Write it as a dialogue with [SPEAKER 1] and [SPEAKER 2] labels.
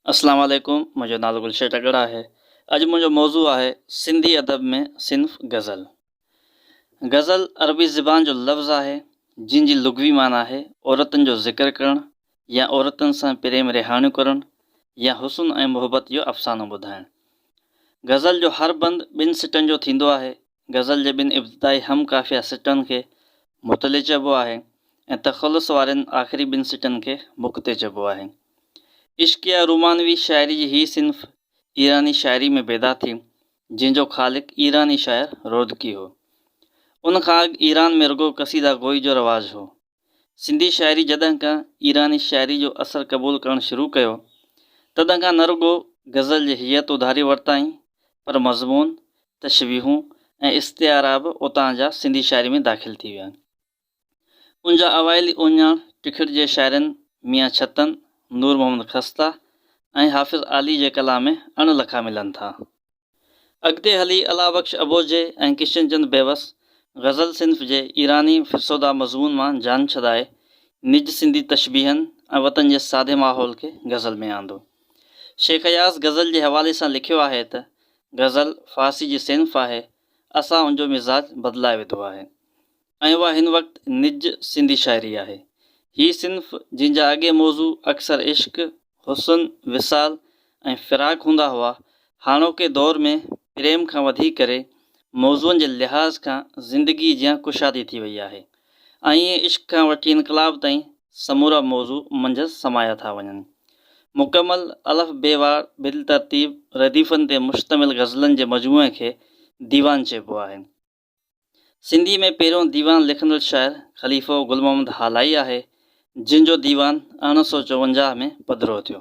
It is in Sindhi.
[SPEAKER 1] اسلام عليڪم منهنجو نالو گلشير ٽڳڙ آهي اڄ منهنجو موضوع آهي سنڌي ادب ۾ صنف غزل غزل عربي زبان جو لفظ آهي جنهن جي لغوي معنيٰ آهي عورتن جو ذڪر ڪرڻ يا عورتن سان پريم رهاڻيون ڪرڻ يا حسن ۽ محبت جو افسانو ٻڌائڻ غزل جو هر بند ٻن سٽن جو ٿيندو آهي غزل جي ٻن ابتدائي هم قافيه سٽن کي مطلع چئبو آهي ۽ تخلص وارين آخري ٻن سٽن کي مقطع چئبو آهي. عشقيه رومانوي شاعري جي هي صنف ايراني شاعري ۾ پيدا ٿي، جنهن جو خالق ايراني شاعر رودڪي هو. ان کان اڳ ايران ۾ رڳو قصيده گوئي جو رواج هو. سنڌي شاعري جڏهن کان ايراني شاعري جو اثر قبول ڪرڻ شروع ڪيو، تڏهن کان نه رڳو غزل جي هيئت اڌاري ورتائين، پر مضمون، تشبيهون ۽ استعارا به اتان جا سنڌي شاعري ۾ داخل ٿي ويا. ان جا اوائلي اهڃاڻ ٽکڙ جي شاعرن ميان ڇتن، نور محمد خسته ۽ حافظ عالي جي ڪلام ۾ اڻ لکا ملن ٿا. اڳتي هلي الله بخش اٻوجهي ۽ ڪشن چند بيوس غزل صنف جي ايراني فرسوده مضمون مان جان ڇڏائي نج سنڌي تشبيهن ۽ وطن جي سادي ماحول کي غزل ۾ آندو. شيخ اياز غزل جي حوالي سان لکيو آهي ته، غزل فارسي جي صنف آهي، اسان ان جو مزاج بدلائي وڌو آهي. ۽ اها هن وقت نج سنڌي شاعري آهي. هي صنف جنهن جا اڳي موضوع اڪثر عشق، حسن، وصال ۽ فراق هوندا هئا، هاڻوڪي دور ۾ پريم کان وڌي ڪري موضوعن جي لحاظ کان زندگيء جيان ڪشادي ٿي وئي آهي ۽ ائين عشق کان وٺي انقلاب تائين سمورا موضوع منجهس سمايا ٿا وڃن. مڪمل الف بي وار بالترتيب رديفن تي مشتمل غزلن جي مجموعي کي ديوان چئبو آهي. سنڌيء ۾ پهريون ديوان لکندڙ شاعر خليفو گل محمد هالائي آهي، جنهن جو ديوان 1854 ۾ پڌرو ٿيو.